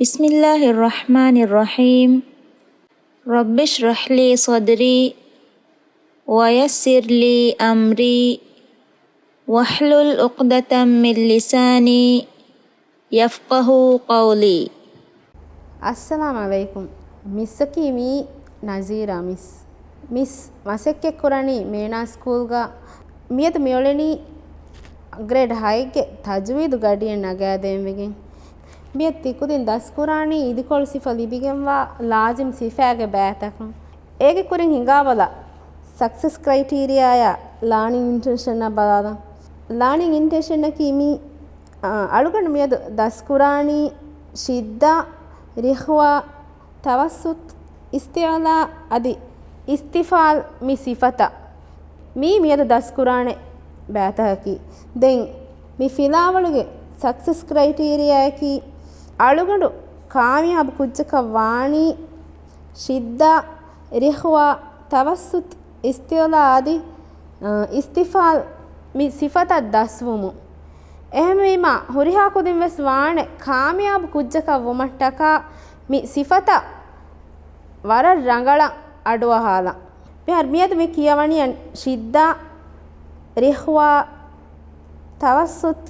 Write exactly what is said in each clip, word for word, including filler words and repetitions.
بسم الله الرحمن الرحيم. رب اشرح لي صدري ويسر لي أمري واحلل عقدة من لساني يفقهوا قولي. އައްސަލާމް ޢަލައިކުމް. މިސްއަކީ މީ ނަޒީރާ މިސް. މިސް މަސައްކަތްކުރަނީ މޭނާ ސްކޫލްގަ. މިއަދު މިއުޅެނީ ގްރޭޑް ހައެއްގެ ތަޖްވީދު ގަޑިއެއް ނަގާދޭންވެގެން. މިއަދު ތިކުދިން ދަސްކުރާނީ އިދިކޮޅު ސިފަ ލިބިގެންވާ ލާޒިމް ސިފައިގެ ބައިތަކުން. އޭގެ ކުރިން ހިނގާބަލަ، ސަކްސެސް ކްރައިޓީރިއާއާ ލާނިން އިންޓެންޝަންއާ ބަލާލަން. ލާނިން އިންޓެންޝަނަކީ މީ، އާ، އަޅުގަނޑު މިއަދު ދަސްކުރާނީ ޝިއްދާ، ރިޚްވާ، ތަވައްސުތް، އިސްތިޢުލާ އަދި އިސްތިފާލް މި ސިފަތައް. މީ މިއަދު ދަސްކުރާނެ ބައިތަކަކީ. ދެން މި ފިލާވަޅުގެ ސަކްސެސް ކްރައިޓީރިއާއަކީ އަޅުގަނޑު ކާމިޔާބު ކުއްޖަކަށް ވާނީ ޝިއްދާ، ރިޚްވާ، ތަވައްސުތް، އިސްތިޢުލާ އަދި، އަ، އިސްތިފާލް މި ސިފަތައް ދަސްވުމުން. އެހެންވީމާ، ހުރިހާ ކުދިން ވެސް ވާނެ ކާމިޔާބު ކުއްޖަކަށް ވުމަށްޓަކާ މި ސިފަތައް ވަރަށް ރަނގަޅަށް އަޑުއަހާލަން. މިހާރު މިއަދު މި ކިޔަވަނީ ޝިއްދާ، ރިޚްވާ، ތަވައްސުތް،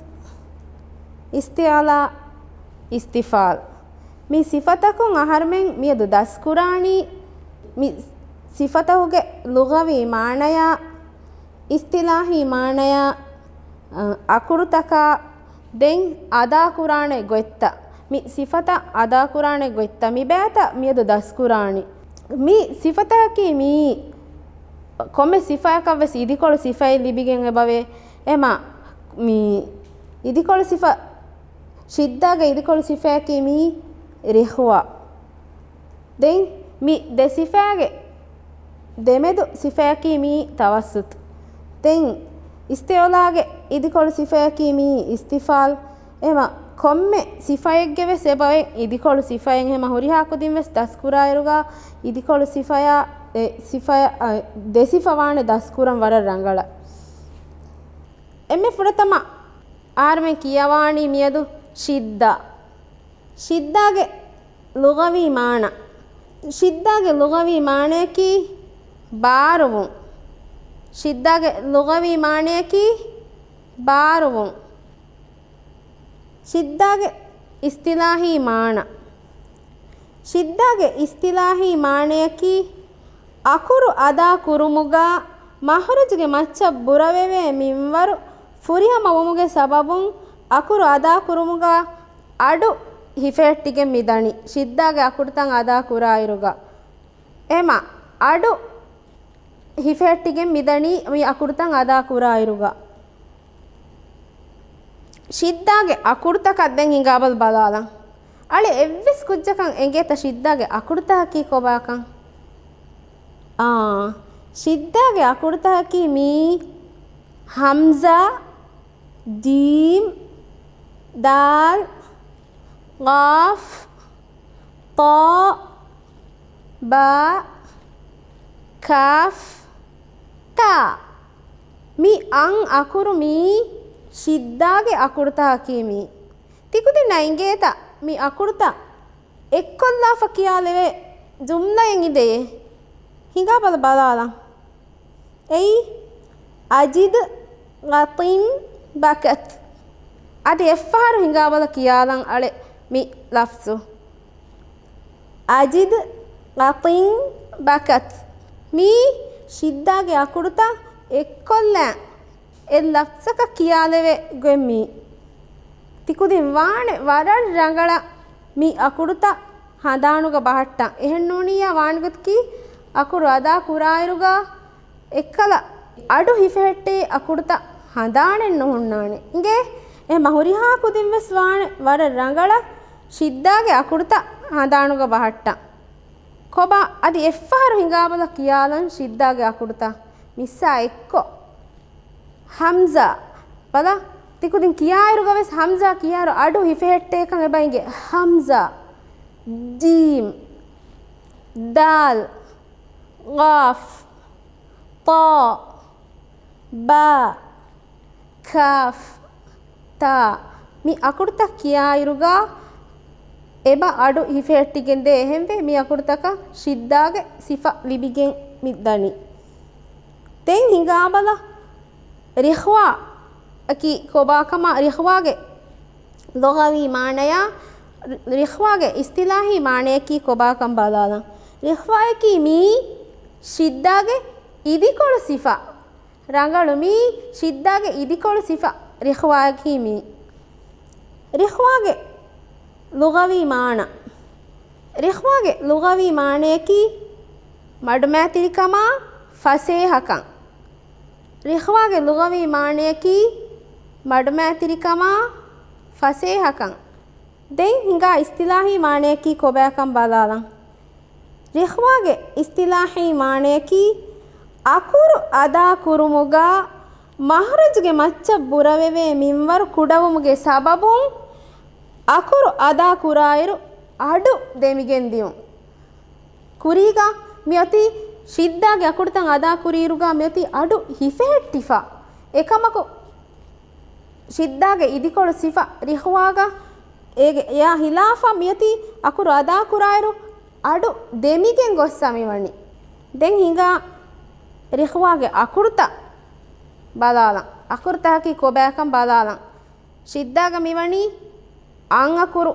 އިސްތިޢުލާ، އިސްތިފާލް. މި ސިފަތަކުން އަހަރުމެން މިއަދު ދަސްކުރާނީ މި ސިފަތަކުގެ ލުޣަވީ މާނަޔާ، އިސްތިލާހީ މާނަޔާ، އަ، އަކުރުތަކާ، ދެން އަދާކުރާނެ ގޮތްތައް. މި ސިފަތައް އަދާކުރާނެ ގޮތްތައް މި ބައިތައް މިއަދު ދަސްކުރާނީ. މި ސިފަތަކަކީ މީ ކޮންމެ ސިފައަކަށް ވެސް އިދިކޮޅު ސިފައެއް ލިބިގެން އެބަވޭ. އެމަ މި އިދިކޮޅު ސިފަ، ޝިއްދާގެ އިދިކޮޅު ސިފައަކީ މީ ރިޚްވާ. ދެން މި ދެ ސިފައިގެ ދެމެދު ސިފައަކީ މީ ތަވައްސުތު. ދެން އިސްތިޢުލާގެ އިދިކޮޅު ސިފައަކީ މީ އިސްތިފާލް. އެމަ ކޮންމެ ސިފައެއްގެ ވެސް އެބައޮތް އިދިކޮޅު ސިފައެއް. ހަމަ ހުރިހާ ކުދިން ވެސް ދަސްކުރާއިރުގަ އިދިކޮޅު ސިފަޔާ އެ ސިފަޔަ، އަ، ދެ ސިފަ ވާނެ ދަސްކުރަން ވަރަށް ރަނގަޅަށް. އެންމެ ފުރަތަމަ އަހަރުމެން ކިޔަވާނީ މިއަދު ޝިއްދާ. ޝިއްދާގެ ލުޣަވީ މާނަ. ޝިއްދާގެ ލުޣަވީ މާނަޔަކީ ބާރުވުން. ޝިއްދާގެ ލުޣަވީ މާނަޔަކީ ބާރުވުން. ޝިއްދާގެ އިސްތިލާހީ މާނަ. ޝިއްދާގެ އިސްތިލާހީ މާނަޔަކީ އަކުރު އަދާ ކުރުމުގަ މަޚްރަޖުގެ މައްޗަށް ބުރަވެވޭ މިންވަރު ފުރިހަމަ ވުމުގެ ސަބަބުން އަކުރު އަދާ ކުރުމުގަ އަޑު ހިފެހެއްޓިގެން މިދަނީ ޝިއްދާގެ އަކުރުތައް އަދާ ކުރާއިރުގަ. އެމަ އަޑު ހިފެހެއްޓިގެން މިދަނީ މި އަކުރުތައް އަދާ ކުރާއިރުގަ. ޝިއްދާގެ އަކުރުތަކަށް ދެން ހިނގާބަލަ ބަލާލަން. އަޅެ އެއްވެސް ކުއްޖަކަށް އެނގޭތަ ޝިއްދާގެ އަކުރުތަކަކީ ކޮބާކަން؟ އާ، ޝިއްދާގެ އަކުރުތަކަކީ މީ ހަމްޒާ، ޖީމް، ދާލް، ޤާފް، ޠާ، ބާ، ކާފް، ތާ. މި އަން އަކުރު މީ ޝިއްދާގެ އަކުރުތަކަކީ މީ. ތިކުދިންނަށް އެނގޭތަ މި އަކުރުތައް އެއްކޮށްލާފަ ކިޔާލެވޭ ޖުމްލައެއް އިނދެޔޭ؟ ހިނގާބަލަ ބަލާލަން. އެއީ، އަޖިދު ގަތިން ބަކަތް. އަދި އެއްފަހަރު ހިނގާބަލަ ކިޔާލަން އަޅެ މި ލަފްޒު. އަޖިދު ގަތިން ބަކަތް. މީ ޝިއްދާގެ އަކުރުތައް އެއްކޮށްލާ އެއް ލަފްޒަކަށް ކިޔާލެވޭ ގޮތް މީ. ތިކުދިން ވާނެ ވަރަށް ރަނގަޅަށް މި އަކުރުތައް ހަނދާނުގަ ބަހައްޓަން. އެހެންނޫނިއްޔާ ވާނެ ގޮތަކީ އަކުރު އަދާ ކުރާއިރުގަ އެއްކަލަ އަޑު ހިފެހެއްޓޭ އަކުރުތައް ހަނދާނެއް ނުހުންނާނެ. އިނގޭ؟ އެހެންމަ ހުރިހާ ކުދިން ވެސް ވާނެ ވަރަށް ރަނގަޅަށް ޝިއްދާގެ އަކުރުތައް ހަނދާނުގަ ބަހައްޓަން. ކޮބާ އަދި އެއްފަހަރު ހިނގާބަލަ ކިޔާލަން ޝިއްދާގެ އަކުރުތައް މިއްސާ އެއްކޮށް. ހަމްޒާ. ބަލަ، ތިކުދިން ކިޔާއިރުގަ ވެސް ހަމްޒާ ކިޔާއިރު އަޑު ހިފެހެއްޓޭކަން އެބަ އިނގޭ. ހަމްޒާ، ޖީމް، ދާލް، ޤާފް، ޠާ، ބާ، ކާފް، ތާ. މި އަކުރުތައް ކިޔާއިރުގަ އެބަ އަޑު ހިފެހެއްޓިގެންދޭ. އެހެންވެ، މި އަކުރުތަކަށް ޝިއްދާގެ ސިފަ ލިބިގެން މި ދަނީ. ދެން ހިނގާބަލަ، ރިޚްވާ އަކީ ކޮބާކަމާ، ރިޚްވާގެ ލުޣަވީ މާނަޔާ، ރިޚްވާގެ އިސްތިލާހީ މާނަޔަކީ ކޮބާކަން ބަލާލަން. ރިޚްވާޔަކީ މީ ޝިއްދާގެ އިދިކޮޅު ސިފަ. ރަނގަޅު، މީ ޝިއްދާގެ އިދިކޮޅު ސިފަ. ރިޚްވާޔަކީ މީ. ރިޚްވާގެ ލުޣަވީ މާނަ. ރިޚްވާގެ ލުޣަވީ މާނަޔަކީ މަޑުމައިތިރިކަމާ ފަސޭހަކަން. ރިޚްވާގެ ލުޣަވީ މާނަޔަކީ މަޑުމައިތިރިކަމާ ފަސޭހަކަން. ދެން ހިނގާ އިސްތިލާހީ މާނަޔަކީ ކޮބާކަން ބަލާލަން. ރިޚްވާގެ އިސްތިލާހީ މާނަޔަކީ، އަކުރު އަދާ ކުރުމުގަ މަހްރަޖުގެ މައްޗަށް ބުރަވެވޭ މިންވަރު ކުޑަވުމުގެ ސަބަބުން އަކުރު އަދާ ކުރާއިރު އަޑު ދެމިގެން ދިޔުން. ކުރީގަ މިއޮތީ ޝިއްދާގެ އަކުރުތައް އަދާ ކުރިއިރުގަ މިއޮތީ އަޑު ހިފެހެއްޓިފަ. އެކަމަކު، ޝިއްދާގެ އިދިކޮޅު ސިފަ ރިޚްވާގަ އޭގެ އެއާ ހިލާފަށް މިއޮތީ އަކުރު އަދާ ކުރާއިރު އަޑު ދެމިގެން ގޮއްސަ މިވަނީ. ދެން ހިނގާ ރިޚްވާގެ އަކުރުތައް ބަލާލަން. އަކުރުތަކަކީ ކޮބާކަން ބަލާލަން. ޝިއްދާގަ މިވަނީ އަން އަކުރު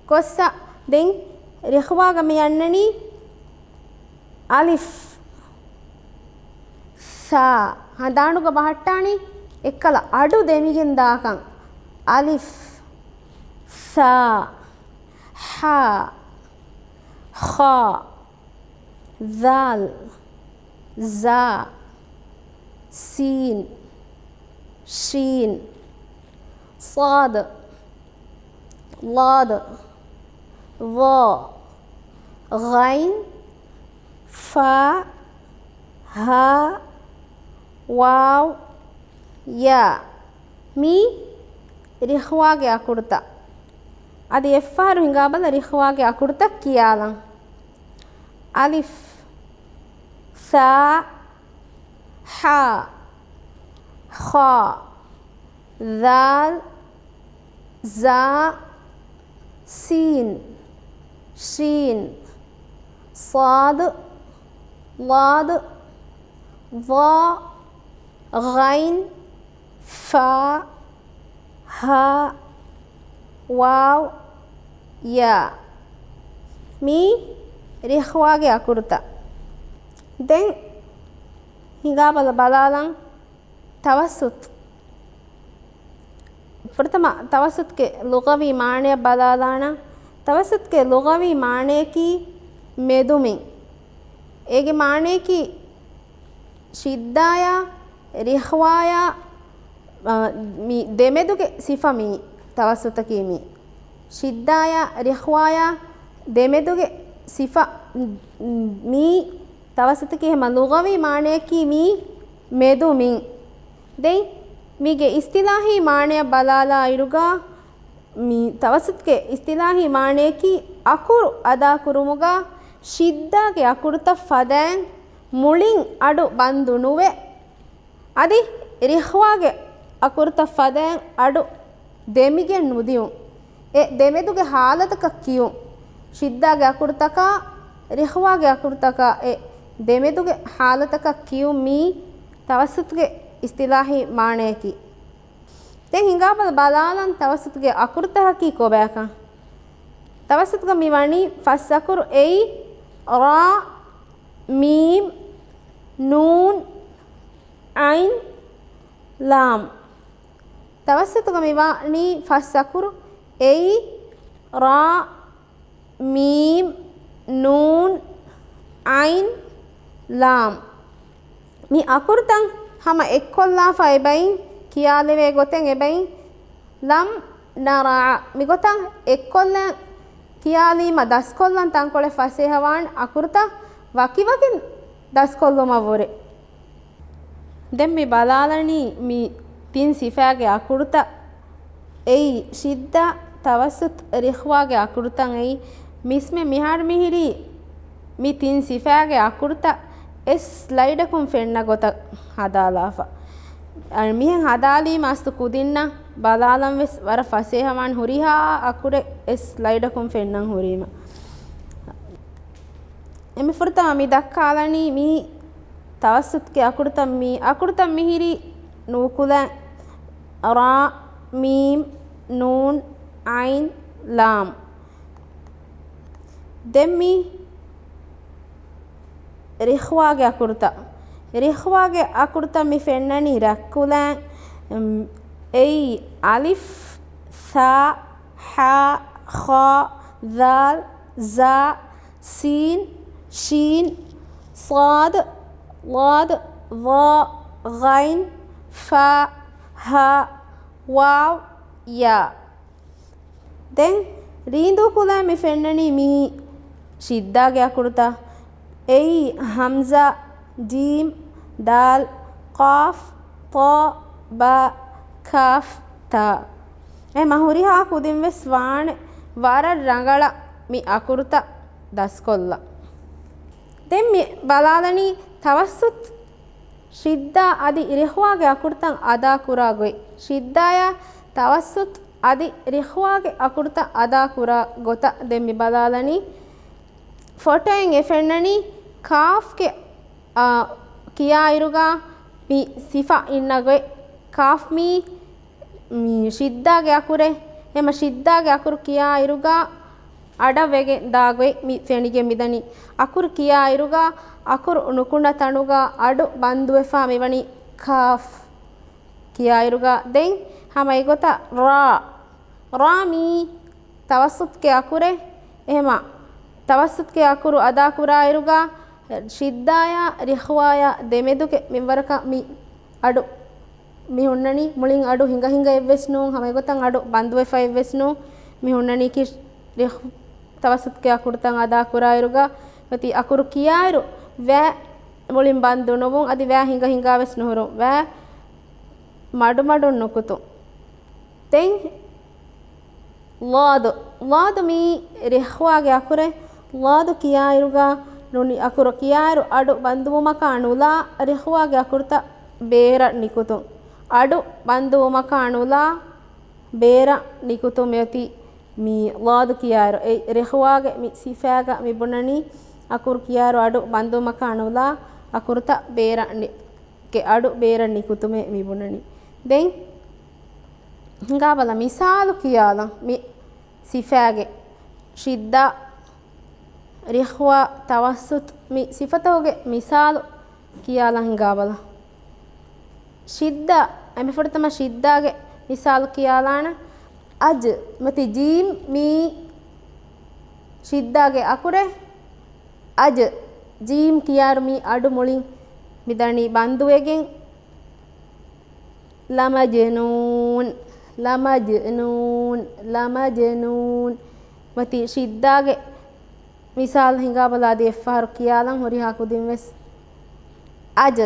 ގޮއްސަ. ދެން ރިޚްވާގަ މި އަންނަނީ އަލިފް، ސާ. ހަނދާނުގަ ބަހައްޓާނީ އެއްކަލަ އަޑު ދެމިގެން ދާކަން. އަލިފް، ސާ، ހާ، ޚާ، ޛާލް، ޒާ، ސީން، ޝީން، ޞާދު، ޟާދު، ޡާ، ޣައިން، ފާ، ހާ، ވާވް، ޔާ. މީ ރިޚްވާގެ އަކުރުތައް. އަދި އެއްފަހަރު ހިނގާބަލަ ރިޚްވާގެ އަކުރުތައް ކިޔާލަން. އަލިފް، ސާ، ހާ، ޚާ، ޛާލް، ޒާ، ސީން، ޝީން، ޞާދު، ޟާދު، ޡާ، ޣައިން، ފާ، ހާ، ވާވް، ޔާ. މީ ރިޚްވާގެ އަކުރުތައް. ދެން ހިނގާބަލަ ބަލާލަން ތަވައްސުތު. ފުރަތަމަ ތަވައްސުތުގެ ލުޣަވީ މާނަޔަށް ބަލާލާނަން. ތަވައްސުތުގެ ލުޣަވީ މާނަޔަކީ މެދުމިން. އޭގެ މާނަޔަކީ ޝިއްދާޔާ، ރިޚްވާޔާ، އާ، މި ދެމެދުގެ ސިފަ މީ ތަވައްސުތަކީ މީ. ޝިއްދާޔާ، ރިޚްވާޔާ ދެމެދުގެ ސިފަ މީ ތަވައްސުތަކީ ހަމަ ލުޣަވީ މާނަޔަކީ މީ މެދުމިން. ދެން މީގެ އިސްތިލާހީ މާނަޔަށް ބަލާލާ އިރުގަ މި ތަވައްސުތުގެ އިސްތިލާހީ މާނަޔަކީ އަކުރު އަދާ ކުރުމުގަ ޝިއްދާގެ އަކުރުތައް ފަދައިން މުޅިން އަޑު ބަންދު ނުވެ، އަދި ރިޚްވާގެ އަކުރުތައް ފަދައިން އަޑު ދެމިގެން ނުދިޔުން. އެ ދެމެދުގެ ހާލަތަކަށް ކިޔުން. ޝިއްދާގެ އަކުރުތަކާ، ރިޚްވާގެ އަކުރުތަކާ އެ ދެމެދުގެ ހާލަތަކަށް ކިޔުން މީ ތަވައްސުތުގެ އިސްތިލާހީ މާނަޔަކީ. ދެން ހިނގާބަލަ ބަލާލަން ތަވައްސުތުގެ އަކުރުތަކަކީ ކޮބާކަން. ތަވައްސުތުގަ މި ވަނީ ފަސް އަކުރު އެއީ ރާ، މީމް، ނޫން، ޢައިން، ލާމް. ތަވައްސުތުގަ މި ވަނީ ފަސް އަކުރު އެއީ ރާ، މީމް، ނޫން، ޢައިން، ލާމް. މި އަކުރުތައް ހަމަ އެއްކޮށްލާފަ އެބައިން ކިޔާލެވޭ ގޮތެއް އެބައިން ލަމް ނަރަޢަ. މިގޮތަށް އެއްކޮށްލަން ކިޔާލީމަ ދަސްކޮށްލަން ތަންކޮޅެއް ފަސޭހަވާން އަކުރުތައް ވަކިވަކިން ދަސްކޮށްލުމަށްވުރެ. ދެން މި ބަލާލަނީ މި ތިން ސިފައިގެ އަކުރުތައް. އެއީ، ޝިއްދާ، ތަވައްސުތު، ރިޚްވާގެ އަކުރުތައް އެއީ، މިސްމެ މިހާރު މިހިރީ މި ތިން ސިފައިގެ އަކުރުތައް އެއް ސްލައިޑަކުން ފެންނަ ގޮތަށް ހަދާލާފަ. މިހެން ހަދާލީމަ އަސްލު ކުދިންނަށް ބަލާލަން ވެސް ވަރަށް ފަސޭހަވާން ހުރިހާ އަކުރެއް އެ ސްލައިޑަކުން ފެންނަން ހުރީމަ. އެންމެ ފުރަތަމަ މި ދައްކާލަނީ މީ ތަވައްސުތުގެ އަކުރުތައް. މީ އަކުރުތައް މިހިރީ ނޫކުލަ، ރާ، މީމް، ނޫން، އައިން، ލާމް. ދެން މީ ރިޚްވާގެ އަކުރުތައް. ރިޚްވާގެ އަކުރުތައް މި ފެންނަނީ ރަތްކުލަ، އެއީ އަލިފް، ސާ، ޙާ، ޚާ، ޛާލް، ޒާ، ސީން، ޝީން، ޞާދު، ޟާދު، ޡާ، ޣައިން، ފާ، ހާ، ވާވް، ޔާ. ދެން ރީނދޫ ކުލަ މި ފެންނަނީ މީ ޝިއްދާގެ އަކުރުތައް. އެއީ ހަމްޒާ، ޖީމް، ދާލް، ޤާފް، ޠާ، ބާ، ކާފް، ތާ. އެމަ ހުރިހާ ކުދިން ވެސް ވާނެ ވަރަށް ރަނގަޅަށް މި އަކުރުތައް ދަސްކޮށްލަ. ދެން މި ބަލާލަނީ ތަވައްސުތު، ޝިއްދާ އަދި ރިޚްވާގެ އަކުރުތައް އަދާ ކުރާ ގޮތް. ޝިއްދާޔާ ތަވައްސުތު އަދި ރިޚްވާގެ އަކުރުތައް އަދާ ކުރާ ގޮތަށް ދެން މި ބަލާލަނީ. ފޮޓޯއިން އެ ފެންނަނީ ކާފްގެ، އާ، ކިޔާއިރުގަ މި ސިފަ އިންނަ ގޮތް. ކާފް މީ މި ޝިއްދާގެ އަކުރެއް. އެމަ ޝިއްދާގެ އަކުރު ކިޔާއިރުގަ އަޑަށް ވެގެން ދާ ގޮތް މި ފެނިގެން މިދަނީ. އަކުރު ކިޔާއިރުގަ އަކުރު ނުކުންނަ ތަނުގަ އަޑު ބަންދުވެފާ މިވަނީ ކާފް ކިޔާއިރުގަ. ދެން ހަމަ އެގޮތަށް ރާ. ރާ މީ ތަވައްސުތުގެ އަކުރެއް. އެހެމަ ތަވައްސުތުގެ އަކުރު އަދާ ކުރާއިރުގަ ޝިއްދާޔާ ރިޚްވާޔާ ދެމެދުގެ މިންވަރަކަށް މި އަޑު މި ހުންނަނީ މުޅިން އަޑު ހިނގަ ހިނގައެއްވެސް ނޫން، ހަމަ އެގޮތަށް އަޑު ބަންދުވެފައެއްވެސް ނޫން. މި ހުންނަނީކީ ރިޚް-، ތަވައްސުތުގެ އަކުރުތައް އަދާ ކުރާއިރުގަ އޮތީ އަކުރު ކިޔާއިރު ވައި މުޅިން ބަންދު ނުވުން، އަދި ވައި ހިނގަ ހިނގާވެސް ނުހުރުން، ވައި މަޑުމަޑުން ނުކުތުން. ދެން ޟާދު. ޟާދު މީ ރިޚްވާގެ އަކުރެއް. ޟާދު ކިޔާއިރުގަ ނޫނީ އަކުރު ކިޔާއިރު އަޑު ބަންދުވުމަކާ ނުލާ ރިޚްވާގެ އަކުރުތައް ބޭރަށް ނިކުތުން. އަޑު ބަންދުވުމަކާ ނުލާ ބޭރަށް ނިކުތުން މިއޮތީ މީ ޟާދު ކިޔާއިރު. އެ ރިޚްވާގެ މި ސިފައިގަ މި ބުނަނީ އަކުރު ކިޔާއިރު އަޑު ބަންދުވުމަކާ ނުލާ އަކުރުތައް ބޭރަށް ނި-، ގެ އަޑު ބޭރަށް ނިކުތުމޭ މި ބުނަނީ. ދެން ހިނގާބަލަ މިސާލު ކިޔާލަން މި ސިފައިގެ ޝިއްދާ، ރިޚްވާ، ތަވައްސުތު މި ސިފަތަކުގެ މިސާލު ކިޔާލަން ހިނގާބަލަ. ޝިއްދާ، އެންމެ ފުރަތަމަ ޝިއްދާގެ މިސާލު ކިޔާލާނަ. އަޖް، މަތި ޖީމް މީ ޝިއްދާގެ އަކުރެއް. އަޖް، ޖީމް ކިޔާއިރު މީ އަޑު މުޅިން މިދަނީ ބަންދުވެގެން. ލަމަޖްނޫން، ލަމަޖްނޫން، ލަމަޖްނޫން. މަތި ޝިއްދާގެ މިސާލު ހިނގާބަލަ އަދި އެއްފަހަރު ކިޔާލަން ހުރިހާ ކުދިން ވެސް. އަޖް،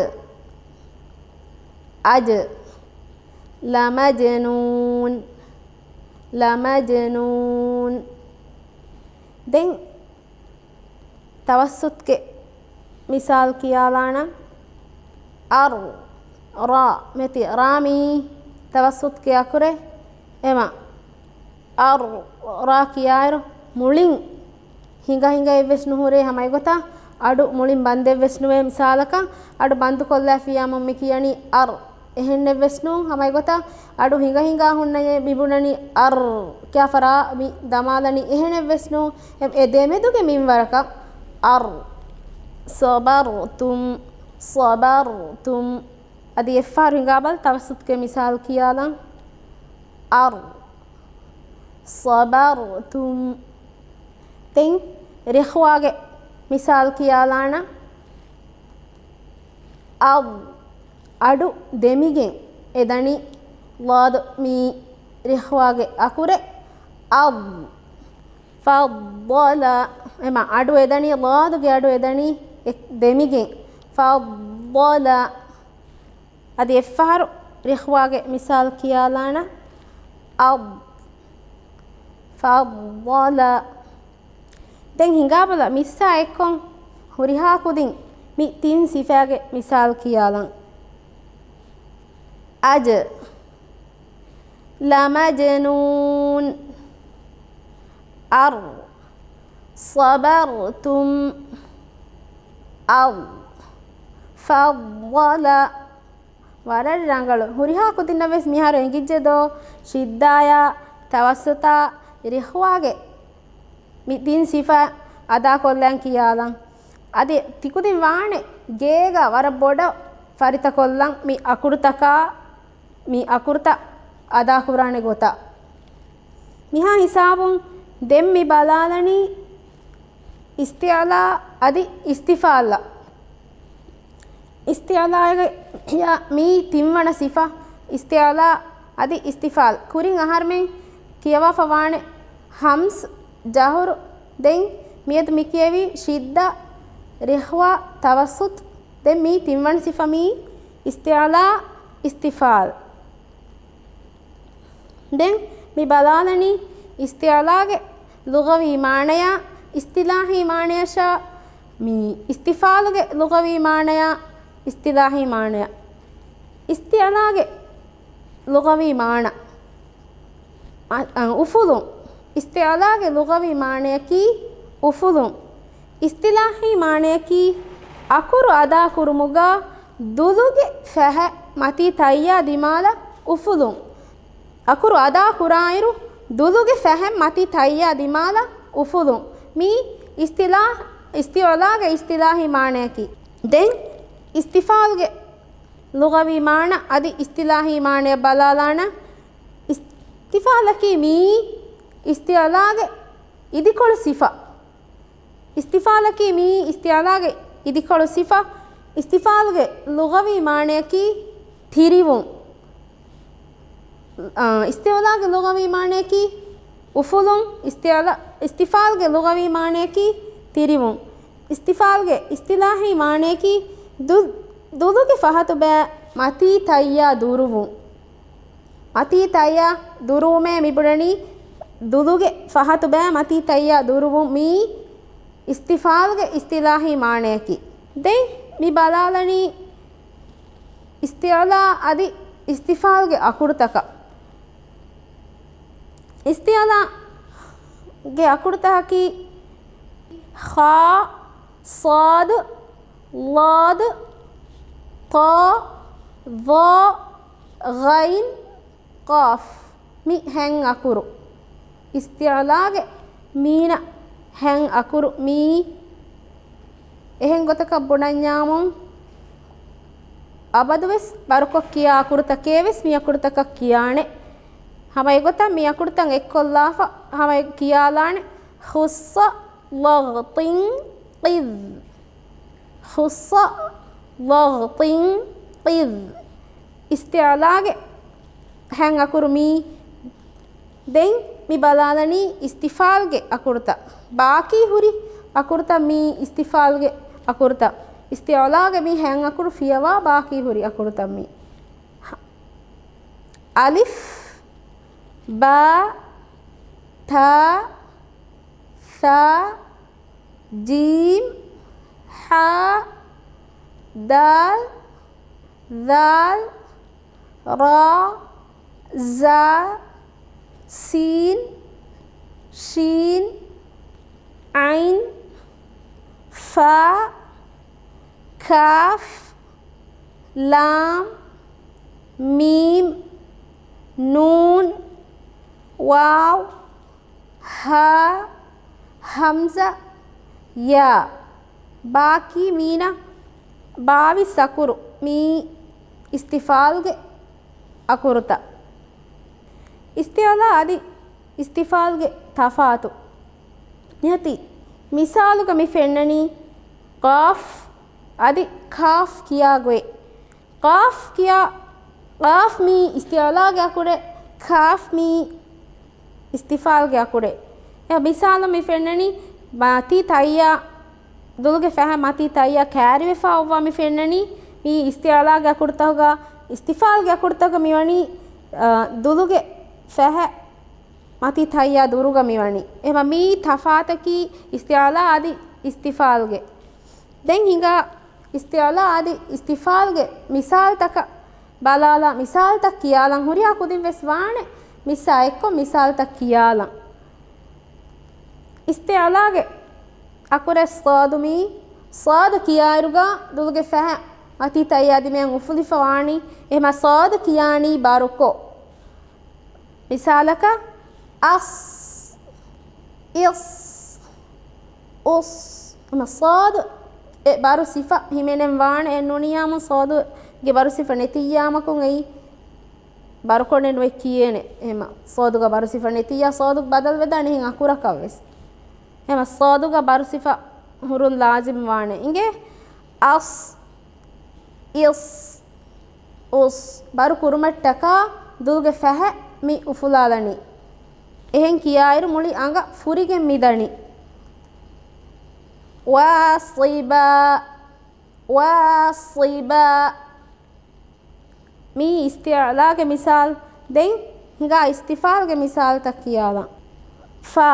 އަޖް، ލަމަޖްނޫން، ލަމަޖްނޫން. ދެން ތަވައްސުތުގެ މިސާލު ކިޔާލާނަން. އަރް، ރާ، މެތި ރާ މީ ތަވައްސުތުގެ އަކުރެއް. އެމަ އަރް، ރާ ކިޔާއިރު މުޅިން ހިނގަ ހިނގައެއްވެސް ނުހުރޭ، ހަމަ އެގޮތަށް އަޑު މުޅިން ބަންދެއްވެސް ނުވޭ. މިސާލަކަށް އަޑު ބަންދުކޮށްލާފިޔާމު މި ކިޔަނީ އަރް، އެހެންނެއްވެސް ނޫން. ހަމަ އެގޮތަށް އަޑު ހިނގަ ހިނގާ ހުންނަޔޭ މި ބުނަނީ އަރް ކިޔާފަ ރާ މި ދަމާލަނީ އެހެނެއްވެސް ނޫން. އެ، އެ ދެމެދުގެ މިންވަރަކަށް އަރް، ޞަބަރްތުމް، ޞަބަރްތުމް. އަދި އެއްފަހަރު ހިނގާބަލަ ތަވައްސުތުގެ މިސާލު ކިޔާލަން. އަރް، ޞަބަރްތުމް. ދެން ރިޚްވާގެ މިސާލު ކިޔާލާނަ. އައް، އަޑު ދެމިގެން އެދަނީ ޟާދު މީ ރިޚްވާގެ އަކުރެއް. އައް، ފައްޟަލަ. އެމަ އަޑު އެދަނީ، ޟާދުގެ އަޑު އެދަނީ އެ-، ދެމިގެން. ފައްޟަލަ. އަދި އެއްފަހަރު ރިޚްވާގެ މިސާލު ކިޔާލާނަ. އައް، ފައްޟަލަ. ދެން ހިނގާބަލަ މިއްސާ އެއްކޮށް ހުރިހާ ކުދިން މި ތިން ސިފައިގެ މިސާލު ކިޔާލަން. أج، لمجنون. أر، صبرتم. أض، فضل. ވަރަށް ރަނގަޅު. ހުރިހާ ކުދިންނަށް ވެސް މިހާރު އެނގިއްޖެ ދޯ، ޝިއްދާޔާ، ތަވައްސުތާ، ރިޚްވާގެ މި ތިން ސިފަ އަދާކޮށްލަން ކިޔާލަން. އަދި ތިކުދިން ވާނެ ގޭގަ ވަރަށް ބޮޑަށް ފަރިތަކޮށްލަން މި އަކުރުތަކާ، މި އަކުރުތައް އަދާކުރާނެ ގޮތަށް. މިހާ ހިސާބުން ދެން މި ބަލާލަނީ އިސްތިއަލާ އަދި އިސްތިފާލަށް. އިސްތިއަލާގެ މީ ތިންވަނަ ސިފަ، އިސްތިއަލާ އަދި އިސްތިފާލް. ކުރިން އަހަރުމެން ކިޔަވާފަ ވާނެ ހަމްޒް، ޖަހުރު، ދެން މިއަދު މި ކިޔެވީ ޝިއްދަ، ރިޚްވާ، ތަވައްސުތް. ދެން މީ ތިންވަނަ ސިފަ މީ އިސްތިއަލާ، އިސްތިފާލް. ދެން މި ބަލާލަނީ އިސްތިއަލާގެ ލުޣަވީ މާނަޔާ އިސްތިލާހީ މާނަޔަށާ، މީ އިސްތިފާލުގެ ލުޣަވީ މާނަޔާ އިސްތިލާހީ މާނަޔަށް. އިސްތިއަލާގެ ލުޣަވީ މާނަ، އަ، އަ، އުފުލުން. އިސްތިއަލާގެ ލުޣަވީ މާނަޔަކީ އުފުލުން. އިސްތިލާހީ މާނަޔަކީ އަކުރު އަދާކުރުމުގަ ދުލުގެ ފަހަތް މަތީ ތައްޔާ ދިމާލަށް އުފުލުން. އަކުރު އަދާ ކުރާއިރު، ދުލުގެ ފަހަތް މަތީ ތައްޔާ ދިމާލަށް އުފުލުން. މީ އިސްތިލާ-، އިސްތިއަލާގެ އިސްތިލާހީ މާނަޔަކީ. ދެން އިސްތިފާލްގެ ލުޣަވީ މާނަ އަދި އިސްތިލާހީ މާނަޔަށް ބަލާލާނަން. އިސްތިފާލަކީ މީ އިސްތިއަލާގެ އިދިކޮޅު ސިފަ. އިސްތިފާލަކީ މީ އިސްތިއަލާގެ އިދިކޮޅު ސިފަ. އިސްތިފާލްގެ ލުޣަވީ މާނަޔަކީ ތިރިވުން. އާ، އިސްތިއަލާގެ ލުޣަވީ މާނަޔަކީ އުފުލުން. އިސްތިއަލާ-، އިސްތިފާލްގެ ލުޣަވީ މާނަޔަކީ ތިރިވުން. އިސްތިފާލްގެ އިސްތިލާހީ މާނަޔަކީ ދު-، ދުލުގެ ފަހަތު ބައި މަތީ ތައްޔާ ދުރުވުން. މަތީ ތައްޔާ ދުރުވުމޭ މިބުނަނީ ދުލުގެ ފަހަތު ބައި މަތީ ތައްޔާ ދުރުވުން. މީ އިސްތިފާލްގެ އިސްތިލާހީ މާނަޔަކީ. ދެން މި ބަލާލަނީ އިސްތިއަލާ އަދި އިސްތިފާލްގެ އަކުރުތަކަށް. އިސްތިއަލާގެ އަކުރުތަކަކީ ޚާ، ޞާދު، ޟާދު، ޠާ، ޡާ، ޣައިން، ޤާފް. މި ހެން އަކުރު. އިސްތިއަލާގެ މީނަ ހެން އަކުރު މީ. އެހެން ގޮތަކަށް ބުނަންޏާމުން އަބަދުވެސް ބަރުކޮށް ކިޔާ އަކުރުތަކޭ ވެސް މި އަކުރުތަކަށް ކިޔާނެ. ހަމަ އެގޮތަށް މި އަކުރުތައް އެއްކޮށްލާފަ ހަމަ ކިޔާލާނެ. ޚުއްޞަ ލަޣްތިން ޤިޒް. ޚުއްޞަ ލަޣްތިން ޤިޒް. އިސްތިއަލާގެ ހެން އަކުރު މީ. ދެން މި ބަލާލަނީ އިސްތިފާލްގެ އަކުރުތައް. ބާކީ ހުރި އަކުރުތައް މީ އިސްތިފާލްގެ އަކުރުތައް. އިސްތިއަލާގެ މި ހެން އަކުރު ފިޔަވާ ބާކީ ހުރި އަކުރުތައް މީ. އަލިފް، ބާ، ތާ، ޘާ، ޖީމް، ޙާ، ދާލް، ޛާލް، ރާ، ޒާ، ސީން، ޝީން، ޢައިން، ފާ، ކާފް، ލާމް، މީމް، ނޫން، ވާވް، ހާ، ހަމްޒާ، ޔާ. ބާކީ މީނަ ބާވީސް އަކުރު މީ އިސްތިފާލްގެ އަކުރުތައް. އިސްތިއަލާ އަދި އިސްތިފާލްގެ ތަފާތު. ނިހަތި މިސާލުގަ މި ފެންނަނީ ޤާފް އަދި ކާފް ކިޔާ ގޮތް. ޤާފް ކިޔާ، ޤާފް މީ އިސްތިއަލާގެ އަކުރެއް، ކާފް މީ އިސްތިފާލްގެ އަކުރެއް. އެ މިސާލަށް މި ފެންނަނީ މަތީ ތައްޔާ، ދުލުގެ ފަހަތް މަތީ ތައްޔާ ކައިރިވެފަ އޮއްވާ މި ފެންނަނީ މީ އިސްތިއަލާގެ އަކުރުތަކުގަ، އިސްތިފާލްގެ އަކުރުތަކުގަ މިވަނީ، އަ، ދުލުގެ ފަހަތް މަތީ ތައްޔާ ދުރުގަ މިވަނީ. އެހެންވީމަ މީ ތަފާތަކީ އިސްތިއަލާ އަދި އިސްތިފާލްގެ. ދެން ހިނގާ އިސްތިއަލާ އަދި އިސްތިފާލްގެ މިސާލްތަކަށް ބަލާލާ މިސާލުތައް ކިޔާލަން. ހުރިހާ ކުދިން ވެސް ވާނެ މިސްއާ އެއްކޮށް މިސާލުތައް ކިޔާލަން. އިސްތިޢުލާގެ އަކުރެއް ޞާދު މީ، ޞާދު ކިޔާއިރުގަ ދުލުގެ ފަހަ މަތީ ތައްޔާ ދިމައިން އުފުލިފަ ވާނީ. އެހެމަ ޞާދު ކިޔާނީ ބަރުކޮށް. މިސާލަކަށް، އަސް، އިސް، އުސް. އެމަ ޞާދު އެ ބަރު ސިފަ ހިމެނެން ވާނެ. އެ ނޫނިއްޔާމު ޞާދުގެ ބަރު ސިފަ ނެތިއްޔާމަކުން އެއީ ބަރުކޮށް ނުވެ ކިޔޭނެ. އެހެމަ ޞާދުގަ ބަރު ސިފަ ނެތިއްޔާ ޞާދު ބަދަލުވެދާނެ އެހެން އަކުރަކަށް ވެސް. އެހެމަ ޞާދުގަ ބަރު ސިފަ ހުރުން ލާޒިމް ވާނެ. އިނގޭ، އަސް، އިސް، އުސް. ބަރު ކުރުމަށްޓަކާ ދުލުގެ ފަހަ މި އުފުލާލަނީ. އެހެން ކިޔާއިރު މުޅި އަނގަ ފުރިގެން މި ދަނީ. ވާ ޞިބާ، ވާ ޞިބާ. މީ އިސްތިޢުލާގެ މިސާލު. ދެން ހިނގާ އިސްތިފާލްގެ މިސާލުތައް ކިޔާލަން. ފާ.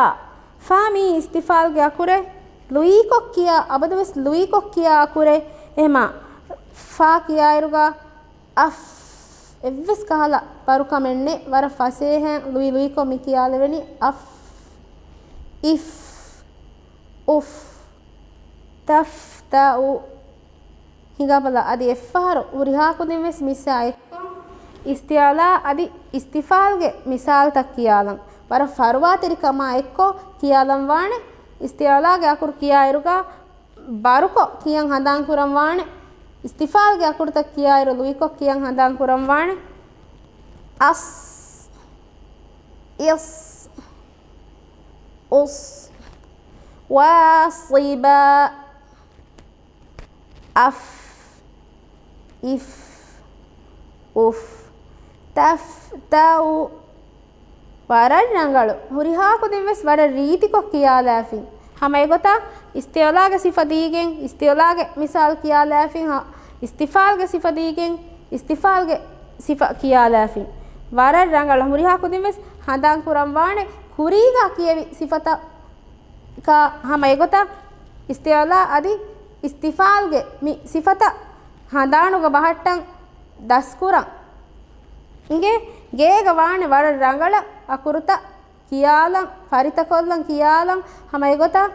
ފާ މީ އިސްތިފާލްގެ އަކުރެއް. ލުއިކޮށް ކިޔާ، އަބަދުވެސް ލުއިކޮށް ކިޔާ އަކުރެއް. އެހެމަ ފާ ކިޔާއިރުގަ އަފް. އެއްވެސް ކަހަލަ ބަރުކަމެއް ނެތް. ވަރަށް ފަސޭހައިން ލުއި ލުއިކޮށް މި ކިޔާލެވެނީ. އަފް، އިފް، އުފް، ތަފް، ތައު. ހިނގާބަލަ، އަދި އެއްފަހަރު ހުރިހާ ކުދިން ވެސް މިސްއާ އެއްކޮށް އިސްތިޢުލާ އަދި އިސްތިފާލްގެ މިސާލުތައް ކިޔާލަން. ވަރަށް ފަރުވާތެރިކަމާ އެއްކޮށް ކިޔާލަން ވާނެ. އިސްތިޢުލާގެ އަކުރު ކިޔާއިރުގަ ބަރުކޮށް ކިޔަން ހަނދާން ކުރަން ވާނެ. އިސްތިފާލްގެ އަކުރުތައް ކިޔާއިރު ލުއިކޮށް ކިޔަން ހަނދާން ކުރަން ވާނެ. އަސް، އިސް، އުސް، ވާ ޞިބާ. އަފް، އިފް، އުފް، ތަފް، ތައު. ވަރަށް ރަނގަޅު. ހުރިހާ ކުދިން ވެސް ވަރަށް ރީތިކޮށް ކިޔާލާފިން. ހަމަ އެގޮތަށް އިސްތިޢުލާގެ ސިފަ ދީގެން އިސްތިޢުލާގެ މިސާލު ކިޔާލާފިން. ހަ، އިސްތިފާލްގެ ސިފަ ދީގެން އިސްތިފާލްގެ ސިފަ ކިޔާލާފިން. ވަރަށް ރަނގަޅު. ހުރިހާ ކުދިން ވެސް ހަނދާން ކުރަން ވާނެ ކުރީގަ ކިޔެވި ސިފަތައް ކާ ހަމަ އެގޮތަށް އިސްތިޢުލާ އަދި އިސްތިފާލްގެ މި ސިފަތައް ހަނދާނުގަ ބަހައްޓަން ދަސްކުރަން. އިނގޭ، ގޭގަ ވާނެ ވަރަށް ރަނގަޅަށް އަކުރުތައް ކިޔާލަން، ފަރިތަކޮށްލަން ކިޔާލަން. ހަމަ އެގޮތަށް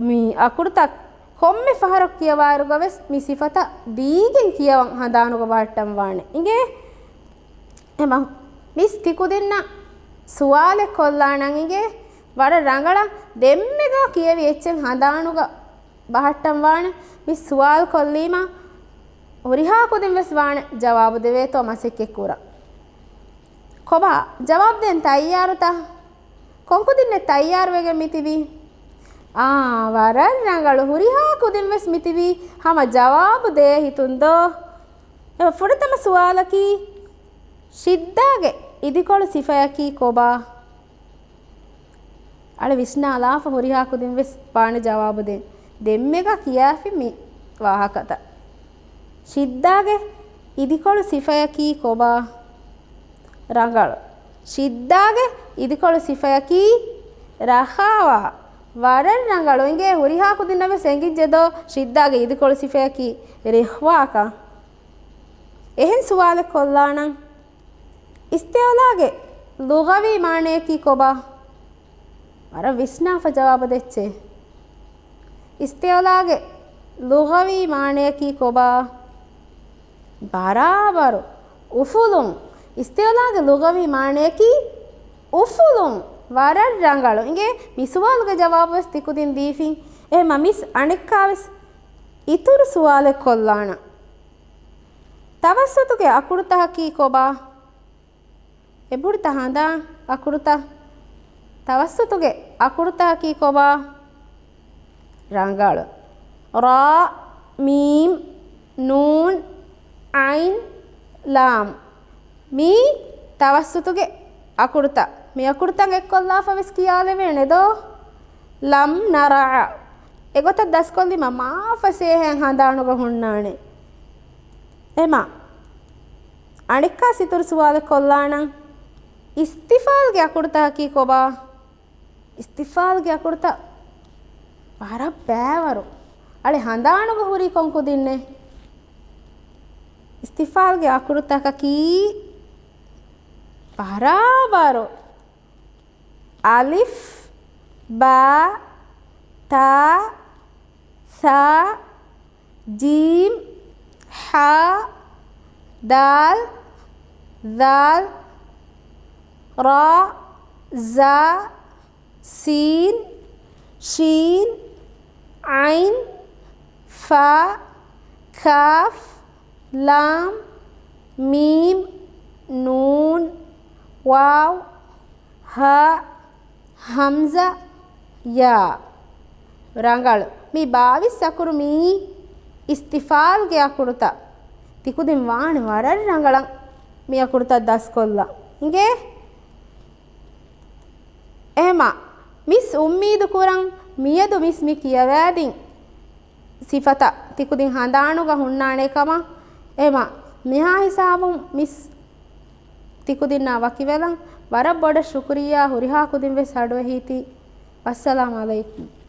މި އަކުރުތައް ކޮންމެ ފަހަރަކު ކިޔަވާއިރުގަ ވެސް މި ސިފަތައް ދީގެން ކިޔަވަން ހަނދާނުގަ ބަހައްޓަން ވާނެ. އިނގޭ؟ އެމަ، މިސް ތިކުދިންނަށް ސުވާލެއް ކޮށްލާނަން އިނގޭ. ވަރަށް ރަނގަޅަށް ދެންމެގަ ކިޔެވި އެއްޗެއް ހަނދާނުގަ ބަހައްޓަން ވާނެ. މި ސުވާލު ކޮށްލީމަ ހުރިހާ ކުދިން ވެސް ވާނެ ޖަވާބު ދެވޭތޯ މަސައްކަތް ކުރަން. ކޮބާ، ޖަވާބު ދޭން ތައްޔާރުތަ؟ ކޮން ކުދިންނެއް ތައްޔާރުވެގެން މިތިބީ؟ އާ، ވަރަށް ރަނގަޅު. ހުރިހާ ކުދިން ވެސް މިތިބީ ހަމަ ޖަވާބު ދޭ ހިތުން ދޯ؟ އެ ފުރަތަމަ ސުވާލަކީ، ޝިއްދާގެ އިދިކޮޅު ސިފަޔަކީ ކޮބާ؟ އަޅެ ވިސްނާލާފަ ހުރިހާ ކުދިން ވެސް ވާނެ ޖަވާބު ދޭން. ދެންމެގަ ކިޔާފި މި ވާހަކަތައް. ޝިއްދާގެ އިދިކޮޅު ސިފަޔަކީ ކޮބާ؟ ރަނގަޅު. ޝިއްދާގެ އިދިކޮޅު ސިފަޔަކީ ރަޚާވާ. ވަރަށް ރަނގަޅު. އިނގޭ ހުރިހާ ކުދިންނަށް ވެސް އެނގިއްޖެދޯ ޝިއްދާގެ އިދިކޮޅު ސިފަޔަކީ ރިޚްވާކަން. އެހެން ސުވާލެއް ކޮށްލާނަން. އިސްތިޢުލާގެ ލުޣަވީ މާނަޔަކީ ކޮބާ؟ ވަރަށް ވިސްނާފަ ޖަވާބު ދެއްޗޭ. އިސްތިޢުލާގެ ލުޣަވީ މާނަޔަކީ ކޮބާ؟ ބަރާބަރު. އުފުލުން. އިސްތިޢުލާގެ ލުޣަވީ މާނަޔަކީ އުފުލުން. ވަރަށް ރަނގަޅު. އިނގޭ މި ސުވާލުގެ ޖަވާބު ވެސް ތިކުދިން ދީފިން. އެހެމަ މިސް އަނެއްކާ ވެސް އިތުރު ސުވާލެއް ކޮށްލާނަން. ތަވައްސުތުގެ އަކުރުތަކަކީ ކޮބާ؟ އެބުޑިތަ ހަނދާން އަކުރުތައް؟ ތަވައްސުތުގެ އަކުރުތަކަކީ ކޮބާ؟ ރަނގަޅު. ރާ، މީމް، ނޫން، ޢައިން، ލާމް. މީ ތަވައްސުތުގެ އަކުރުތައް. މި އަކުރުތައް އެއްކޮށްލާފަ ވެސް ކިޔާލެވޭނެ ދޯ؟ ލަމް ނަރަޢަ. އެގޮތަށް ދަސްކޮށްލީމަ މާ ފަސޭހައިން ހަނދާނުގަ ހުންނާނެ. އެމަ، އަނެއްކާ ސިތުރު ސުވާލެއް ކޮށްލާނަން. އިސްތިފާލްގެ އަކުރުތަކަކީ ކޮބާ؟ އިސްތިފާލްގެ އަކުރުތައް ވަރަށް ބައިވަރު. އަޅެ ހަނދާނުގަ ހުރީ ކޮން ކުދިންނެއް؟ އިސްތިފްހާމްގެ އަކުރުތަކަކީ ބަރާބަރު އަލިފް، ބާ، ތާ، ސާ، ޖީމް، ހާ، ދާލް، ޛާލް، ރާ، ޒާ، ސީން، ޝީން، ޢައިން، ފާ، ކާފް، ލާމް، މީމް، ނޫން، ވާވް، ހާ، ހަމްޒާ، ޔާ. ރަނގަޅު. މި ބާވީސް އަކުރު މީ އިސްތިފްހާމްގެ އަކުރުތައް. ތިކުދިން ވާނެ ވަރަށް ރަނގަޅަށް މި އަކުރުތައް ދަސްކޮށްލަން. އިނގޭ؟ އެހެމަ މިސް އުއްމީދު ކުރަން މިއަދު މިސް މި ކިޔަވާދިން ސިފަތައް ތިކުދިން ހަނދާނުގަ ހުންނާނެ ކަމަށް. އެހެމަ މިހާ ހިސާބުން މިސް ތިކުދިންނާ ވަކިވެލަން. ވަރަށް ބޮޑަށް ޝުކުރިއްޔާ. ހުރިހާ ކުދިން ވެސް އަޑުއެހީތީ. ވައްސަލާމް ޢަލައިކުމް.